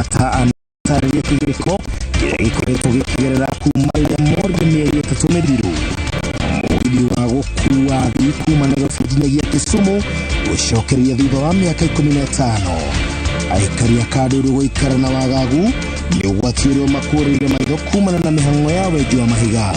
Kenyatta anatarĩria kĩgirĩko kĩrĩa gĩkoretwo gĩkĩgerera kuma rĩrĩa morire mĩeri 3 mĩthiru. Mũgithi wa gũkua athii kuma Nairobi nginyagia Kisumu gũcokereria thutha wa mĩaka 15. Aikari a Kandũrũ gũikara na wagagu nĩ ũgwati ũrĩa ũmakũrĩire maitho kumana na mĩhang'o ya wenji wa mahiga.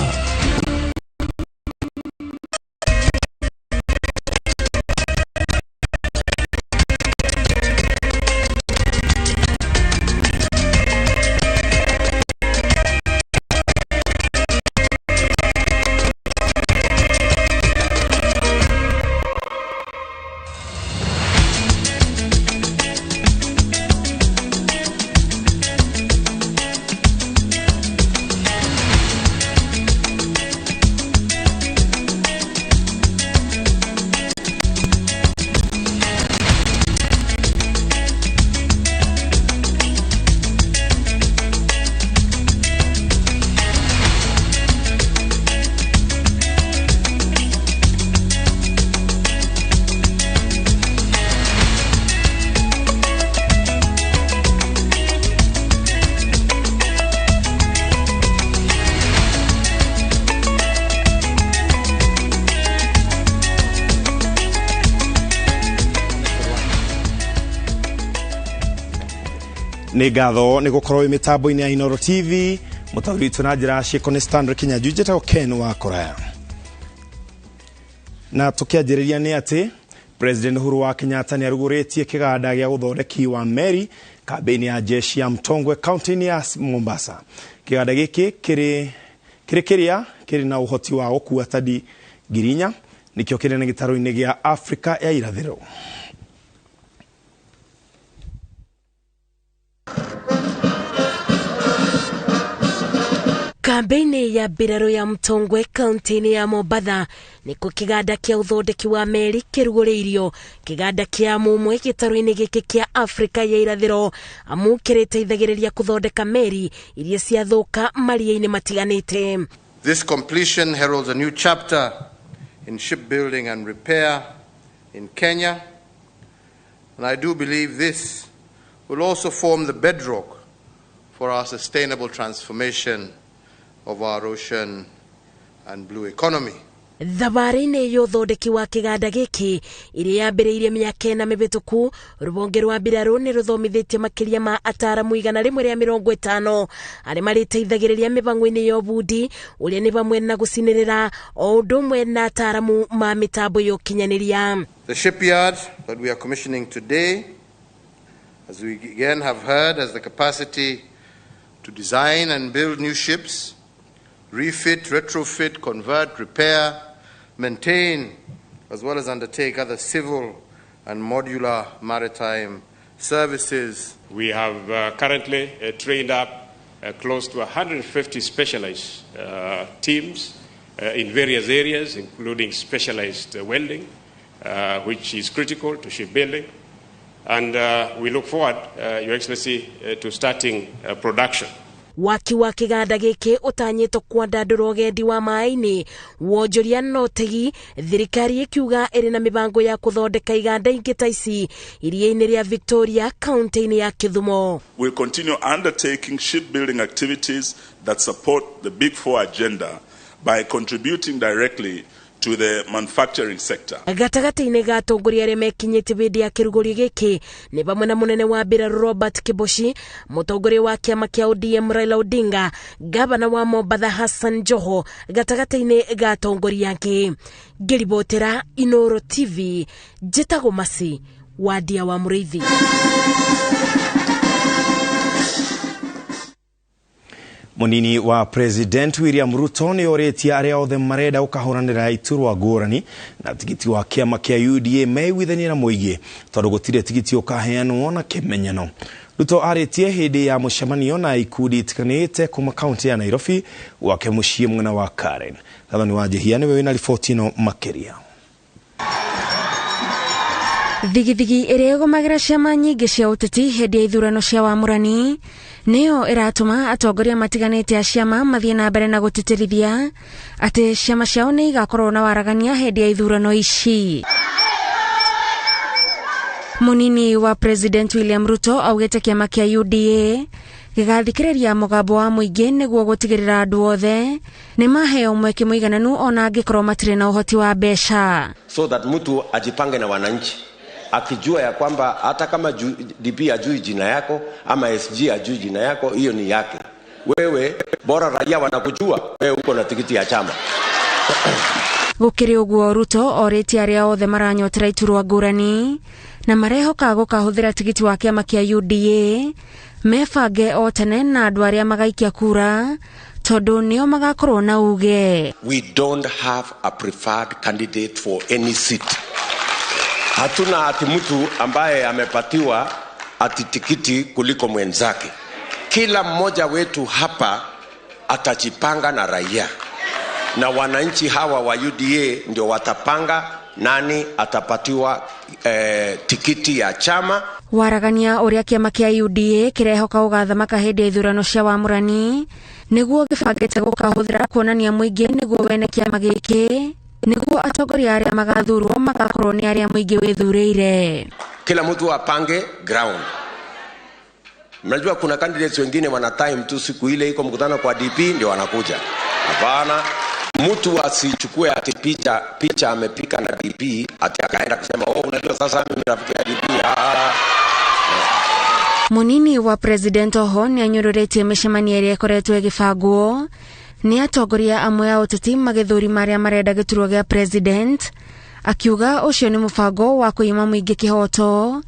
Nĩ ngatho nĩ gũkorwo wĩ mĩtambo-inĩ ya Inooro TV. Mũtaũri witũ na njĩra ya ciĩko nĩ Stanley Kinyanjui, njĩtagwo Ken wa Kũraya. Na tũkĩanjĩrĩria nĩ atĩ President Uhuru wa Kenyatta nĩ arugũrĩtie kĩganda gĩa ũthondeki wa meri kambĩ-inĩ ya jeshi ya Mtongwe kaunti-inĩ ya Mombasa. Kĩganda gĩkĩ kĩrĩ kĩrĩa kĩrĩ na ũhoti wa gũkua tani 4,000 nĩkĩo kĩnene gĩtarũ-inĩ gĩa Afrika ya irathĩro. Kambĩ-inĩ ya mbirarũ ya Mtongwe kaunti-inĩ ya Mombatha nĩkuo kĩganda kĩa ũthondeki wa meri kĩrugũrĩirio. Kĩganda kĩa mũmwe gĩtarũ-inĩ gĩkĩ kĩa Afrika ya irathĩro amu kĩrĩteithagĩrĩria kũthondeka meri iria ciathũka maria-inĩ matiganĩte. This completion heralds a new chapter in shipbuilding and repair in Kenya, and I do believe this will also form the bedrock for our sustainable transformation of our ocean and blue economy. Thabarĩ-inĩ ya ũthondeki wa kĩganda gĩkĩ ĩrĩa yambĩrĩirie mĩaka 4 mĩhĩtũku, rũhonge rwa mbirarũ nĩ rũthomithĩtie makĩria ma ataramu 150 arĩa marĩteithagĩrĩria mĩbango-inĩ ya ũbundi ũrĩa nĩ hamwe na gũcinĩrĩra o ũndũ ũmwe na ataramu ma mĩtambo ya ũkinyanĩria. The shipyard that we are commissioning today, as we again have heard, has the capacity to design and build new ships, refit, retrofit, convert, repair, maintain, as well as undertake other civil and modular maritime services. We have currently trained up close to 150 specialized teams in various areas, including specialized welding, which is critical to shipbuilding. And we look forward, Your Excellency, to starting production. Waki wa kĩganda gĩkĩ ũtanyĩtwo kwandandũra ũgendi wa maĩ-inĩ, wonjoria na ũtegi, thirikari ĩkiuga ĩrĩ na mĩbango ya kũthondeka iganda ingĩ ta ici iria-inĩ rĩa Victoria kaunti-inĩ ya Kĩthumo. We'll continue undertaking shipbuilding activities that support the Big Four agenda by contributing directly to the manufacturing sector. Gatagatĩ-inĩ ga atongoria arĩa mekinyĩtie hĩndĩ ya kĩrugũrio gĩkĩ nĩ hamwe na mũnene wa mbirarũ Robert Kibochi, mũtongoria wa kĩama kĩa ODM Raila Odinga, gavana wa Mombatha Hassan Joho, gatagatĩ-inĩ ga atongoria angĩ. Ngĩribotera Inooro TV, njĩtagwo Masi Wadia wa Mũrĩithi. Munini wa President William Ruto nĩ orĩtie arĩa othe marenda gũkahũranĩra iturwa ngũrani na tigiti wa kĩama kĩa UDA meiguithanie na mũingĩ tondũ gũtirĩ tigiti ũkaheanwo na kĩmenyano. Ruto arĩtie hĩndĩ ya mũcemanio na ikundi itiganĩte kuma kaunti ya Nairobi gwake mũciĩ mwena wa Karen. Gathoni wa Njihia nĩwe wĩna riboti ĩno makĩria. Thigithigi ĩrĩa ĩgũmagĩra ciama nyingĩ cia ũteti hĩndĩ ya ithurano cia wamũrani nĩyo ĩratũma atongoria matiganĩte a ciama mathiĩ na mbere na gũtĩtĩrithia atĩ ciama ciao nĩ igakorwo na waragania hĩndĩ ya ithurano ici. Munini wa President William Ruto augite kiama kia UDA gĩgathikĩrĩria mũgambo wa mũingĩ nĩguo gũtigĩrĩra andũ othe nĩ maheo mweke mũigananu ona angĩkorwo matirĩ na ũhoti wa mbeca. So that mtu ajipange na wananchi akijua ya kwamba hata kama DP ajui jina yako ama SG ajui jina yako, hiyo ni yake. Wewe bora raia wanakujua wewe uko na tikiti ya chama. Gũkĩrĩ ũguo Ruto orĩtie arĩa othe maranyotera iturwa ngũrani na marehoka gũkahũthĩra tigiti wa kĩama kĩa UDA mebange o tene na andũ arĩa magaikia kura tondũ nĩo magakorwo na uge. We don't have a preferred candidate for any seat. Hatuna ati mtu ambaye amepatiwa ati tikiti kuliko mwenzake. Kila mmoja wetu hapa atajipanga na raia. Na wananchi hawa wa UDA ndio watapanga nani atapatiwa tikiti ya chama. Waragania ũrĩa kĩama kĩa UDA kĩrehoka gũgathamaka hĩndĩ ya ithurano cia wamũrani nĩguo gĩbangĩte gũkahũthĩra kuonania mũingĩ nĩguo wene kĩama gĩkĩ nĩguo atongoria arĩa magathurwo magakorwo nĩ arĩa mũingĩ wĩthurĩire. Kila mtu apange ground. Mnajua kuna candidates wengine wana time tu siku ile iko mkutano kwa DP ndio wanakuja. Hapana, mtu asichukue ati picha amepika na DP ati akaenda kusema oh, unajua sasa mimi rafiki ya DP. Munini wa President oho nĩ anyũrũrĩtie mĩcemanio ĩrĩa ĩkoretwo ĩgĩbangwo nĩ atongoria amwe a ũteti magĩthũrima arĩa marenda gĩturwa gĩa president, akiuga ũcio nĩ mũbango wa kũima mũingĩ kĩhoto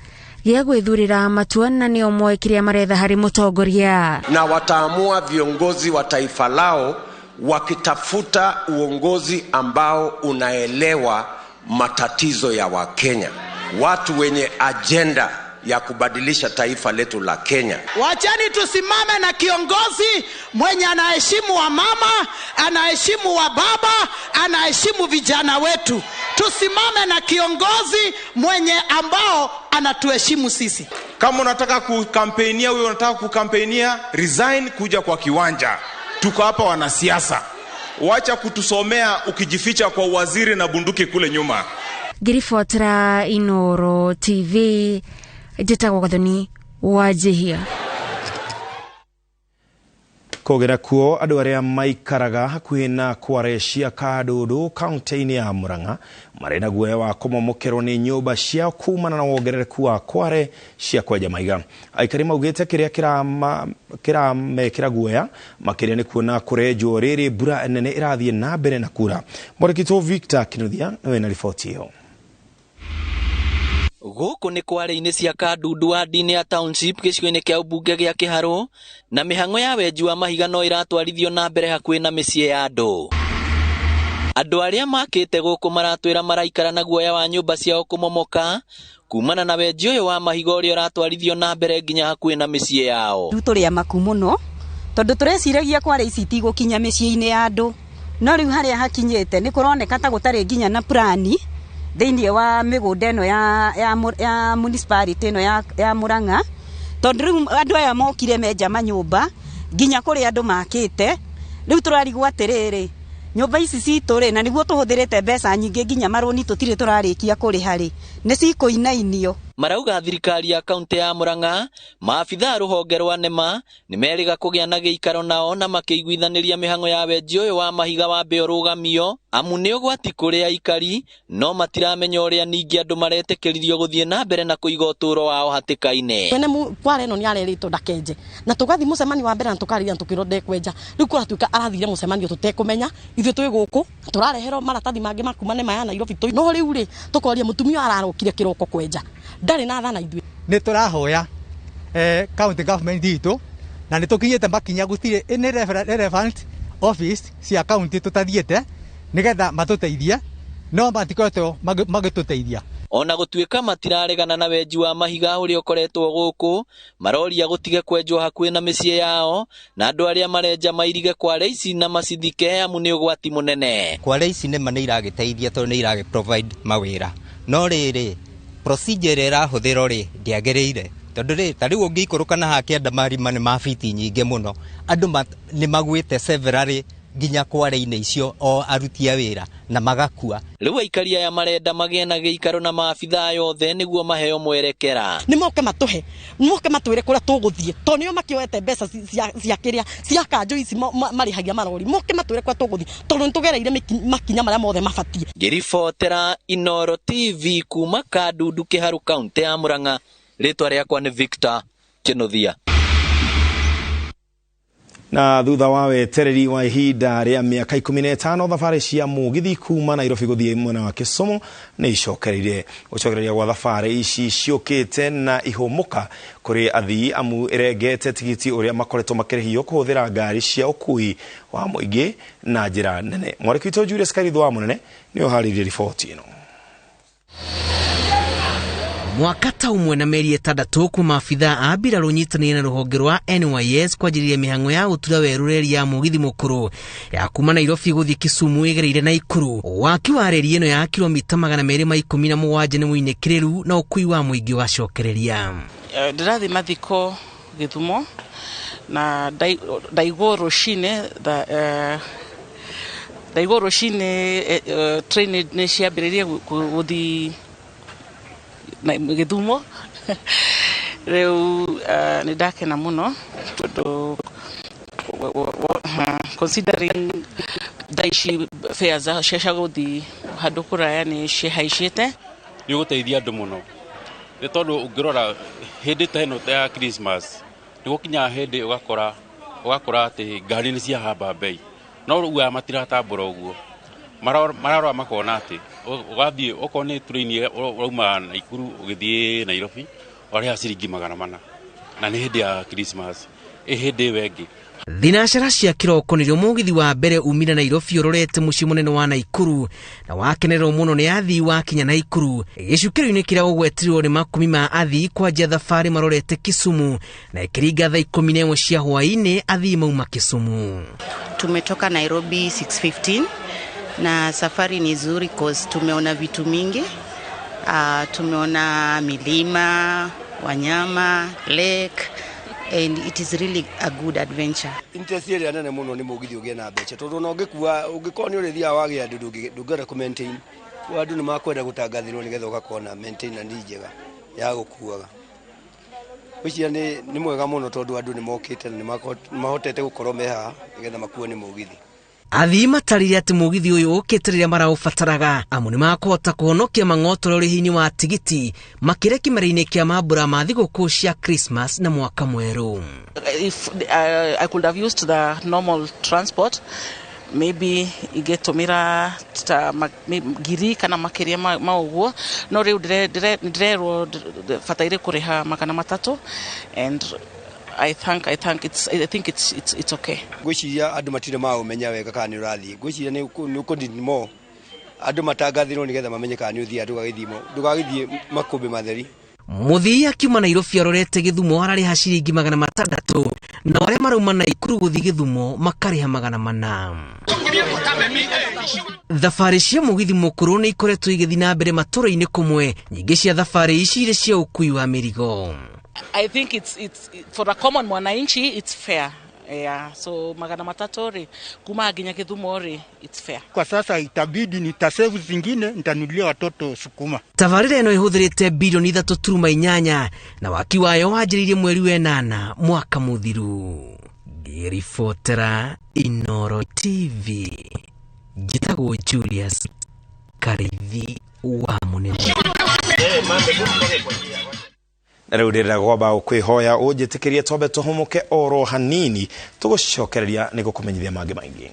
gĩa gwĩthurĩra matua na nĩo moĩ kĩrĩa maretha harĩ mũtongoria. Na wataamua viongozi wa taifa lao wakitafuta uongozi ambao unaelewa matatizo ya Wakenya, watu wenye agenda ya kubadilisha taifa letu la Kenya. Wacheni tusimame na kiongozi mwenye anaheshimu wa mama, anaheshimu wa baba, anaheshimu vijana wetu. Tusimame na kiongozi mwenye ambao anatuheshimu sisi. Kama unataka kukampenia, wewe unataka kukampenia, resign kuja kwa kiwanja. Tuko hapa wanasiasa. Wacha kutusomea ukijificha kwa waziri na bunduki kule nyuma. Ngiribotra Inoro TV, njĩtagwo Gathoni Wanjihia. Kogera kuo andũ arĩa maikaraga hakuhĩ na kware cia Kandũndũ kaunti-inĩ ya Murang'a marĩ na guoya wa kũmomokerwo nĩ nyũmba ciao kumana na wongerereku wa kware cia kwenja mahiga. Aikari maugĩte kĩrĩa kĩramekĩra guoya makĩria nĩ kuona kũrenjwo rĩrĩ mbura nene ĩrathiĩ na mbere na kura. Mwandĩki Victor Kinuthia nĩwe na riboti ĩyo. Gũkũ nĩ kware-inĩ cia Kandundu ward-inĩ ya Township gĩcigo-inĩ kĩa ũmbunge gĩa Kĩharũ, na mĩhang'o ya wenji wa mahiga no ĩratwarithio na mbere hakuhĩ na mĩciĩ ya andũ. Andũ arĩa makĩte gũkũ maratwĩra maraikara na guoya wa nyũmba ciao kũmomoka kumana na wenji ũyũ wa mahiga ũrĩa ũratwarithio na mbere nginya hakuhĩ na mĩciĩ yao. Rĩu tũrĩ amaku mũno tondũ tũreciragia kware ici itigũkinya mĩciĩ-inĩ ya andũ, no rĩu harĩa hakinyĩte nĩ kũroneka ta gũtarĩ nginya na plani thĩinĩ wa mĩgũnda ĩno ya municipality ĩno ya Murang'a, tondũ rĩu andũ aya mokire menja manyũmba nginya kũrĩa andũ makĩte. Rĩu tũrarigwo atĩrĩrĩ, nyũmba ici citũ rĩ, na nĩguo tũhũthĩrĩte mbeca nyingĩ nginya marũni tũtirĩ tũrarĩkia kũrĩha rĩ, nĩ cikũinainio. Marauga thirikari ya kaunti ya Murang'a maabitha rũhonge rwa NEMA nĩ merĩga kũgĩa na gĩikaro nao na makĩiguithanĩria mĩhang'o ya wenji ũyũ wa mahiga wambe ũrũgamio amu nĩ ũgwati kũrĩ aikari, no matiramenya ũrĩa ningĩ andũ maretĩkĩririo gũthiĩ na mbere na kũiga ũtũũro wao hatĩka-inĩ. Mwene kware ĩno nĩ arerĩtwo ndakenje, na tũgathiĩ mũcemanio wa mbere na tũkarĩria na tũkĩrwo ndekwenja. Rĩu kũratuĩka arathire mũcemanio tũtekũmenya, ithuĩ twĩ gũkũ tũrareherwo maratathi mangĩ ma kuma NEMA ya Nairobi, no rĩu rĩ tũkoria mũtumia ararokire kĩroko kwenja ndarĩ na thana ithuĩ. Nĩ tũrahoya county government itũ na nĩ tũkinyĩte makinya gũtirĩ any relevant office cia county tũtathiĩte nĩgetha matũteithie, no matikoretwo magĩtũteithia. Ona gũtuĩka matiraregana na wenji wa mahiga ũrĩa ũkoretwo gũkũ, maroria gũtige kwenjwo hakuhĩ na mĩciĩ yao na andũ arĩa marenja mairige kware ici na macithike amu nĩ ũgwati mũnene. Kware ici nĩma nĩ iragĩteithia tondũ nĩ iragĩ provide mawĩra, no rĩrĩ procedure ĩrĩa ĩrahũthĩrwo rĩ ndĩagĩrĩire, tondũ rĩ ta rĩu ũngĩikũrũka na hakĩenda marima nĩ ma biti nyingĩ mũno, andũ nĩ magwĩte severally nginya kware-inĩ icio o aruti a wĩra na magakua. Rĩu aikari aya marenda magĩe na gĩikaro na maabithaa yothe nĩguo maheo mwerekera. Nĩ moke matũhe, moke matwĩre kũrĩa tũgũthiĩ, tondũ nĩo makĩoete mbeca cia kĩrĩa cia kanjũ ici marĩhagia marori, moke matwĩre kũrĩa tũgũthiĩ tondũ nĩtũgereire makinya marĩa mothe mabatiĩ. Ngĩribotera Inooro TV kuma Kandundu Kĩharu kaunti ya Murang'a, rĩtwa rĩakwa nĩ Victor Kĩnuthia. Na thutha wa wetereri wa ihinda rĩa mĩaka 15 thabarĩ cia mũgithi kuma Nairobi gũthiĩ mwena wa Kisumu nĩ icokereire. Gũcokereria gwa thabarĩ ici ciũkĩte na ihũmũka kũrĩ athii amu ĩrengete tigiti ũrĩa makoretwo makĩrĩhio kũhũthĩra ngari cia ũkui wa mũingĩ na njĩra nene. Mwarĩki witũ Julius Karithu wa Mũnene nĩ ũharĩirie riboti ĩno. Mwaka ta ũmwe na mĩeri 6 kuma maabithaa a mbirarũ nyitanĩire na rũhonge rwa NYS kwanjĩrĩria mĩhang'o ya gũtura werũ reri ya mũgithi mũkũrũ ya kuma Nairobi gũthiĩ Kisumu ĩgereire Naikuru. Waki wa reri ĩno ya kilomita 217 nĩ mũinĩkĩrĩru na ũkui wa mũingĩ ũgacokereria. Ndĩrathiĩ mathiko Gĩthumo na ndaigwo rũcinĩ train nĩ ciambĩrĩirie gũthiĩ Gĩthumo. Rĩu nĩ ndakena mũno tondũ considering thaa ici fare cia gũthiĩ handũ kũraya nĩ cihaicĩte. Nĩ ũgũteithia andũ mũno nĩ tondũ ũngĩrora hĩndĩ ta ĩno ya Christmas nĩ gũkinyaga hĩndĩ ũgakora atĩ ngari nĩ ciahamba bei, no rĩu aya matiratambũra ũguo, mararora makona atĩ ũgathiĩ okorwo nĩ train ũrauma Naikuru ũgĩthiĩ Nairobi ũrarĩha ciringi 400 na nĩ hĩndĩ ya Christmas, ĩ hĩndĩ ĩyo ĩngĩ. Thinacara cia kĩroko nĩrĩo mũgithi wa mbere umire Nairobi ũrorete mũciĩ mũnene wa Naikuru na wakenererwo mũno nĩ athii wakinya Naikuru. Gĩcukĩro-inĩ kĩrĩa gũgwetirwo nĩ makumi ma athii kwanjia thabarĩ marorete Kisumu na ĩkĩringa thaa 11 cia hwaĩ-inĩ athii mauma Kisumu. Tumetoka Nairobi 6:15 na safari ni nzuri cause tumeona vitu mingi. Tumeona milima, wanyama, lake and it is really a good adventure. Interest ĩrĩa nene mũno nĩ mũgithi ũgĩe na mbeca tondũ ona ũngĩkua ũngĩkorwo nĩ ũrĩthiaga wagĩa andũ ndũngĩenda kũ maintain. Andũ nĩ makwenda gũtangathĩrwo nĩgetha ũgakorwo na maintenance njega ya gũkuaga. Ngwĩciria nĩ mwega mũno tondũ andũ nĩ mokĩte na nĩ mahotete gũkorwo me haha nĩgetha makuo nĩ mũgithi. Athii matarire atĩ mũgithi ũyũ ũkĩte rĩrĩa maraũbataraga amu nĩ makũhota kũhonokia mang'otoro ũrĩhi-inĩ wa tigiti makĩria kĩmera-inĩ kĩa mambũra ma thigũkũ cia Christmas na mwaka mwerũ. If I could have used the normal transport maybe ingĩtũmĩra ta ngiri kana makĩria ma ũguo, no rĩu ndĩrerwo bataire kũrĩha 300 and I think it's okay. Ngwĩciria andũ matirĩ maũmenya wega kana nĩ ũrathiĩ. Ngwĩciria nĩ ũkũ more andũ matangathĩrwo nĩgetha mamenye kana nĩ ũthiaga, ndũgagĩthiĩ makũmbĩ matheri. Mũthii akiuma Nairobi arorete Gĩthumo ararĩha ciringi 600 na arĩa marauma Naikuru gũthiĩ Gĩthumo makarĩha 400. Thabarĩ cia mũgithi mũkũrũ nĩ ikoretwo igĩthiĩ na mbere matũra-inĩ kũmwe, nyingĩ cia thabarĩ ici irĩ cia ũkui wa mĩrigo. I think it's for a common mwananchi it's fair. Yeah, so 300 ri kuma nginya Gĩthumo ri it's fair. Kwa sasa itabidi nitasave zingine nitanunulia watoto sukuma. Tabarĩra ĩno ĩhũthĩrĩte bilioni 3.8 na waki wayo wanjĩrĩirie mweri wa 8 mwaka mũthiru. Ngĩribotera Inooro TV njĩtagwo Julius Karithi wa Mũnene. Na rĩu ndĩrenda gwamba gũkwĩhoya ũnjĩtĩkĩrie twambe tũhũmũke oro hanini tũgũcokereria nĩ gũkũmenyithia mangĩ maingĩ.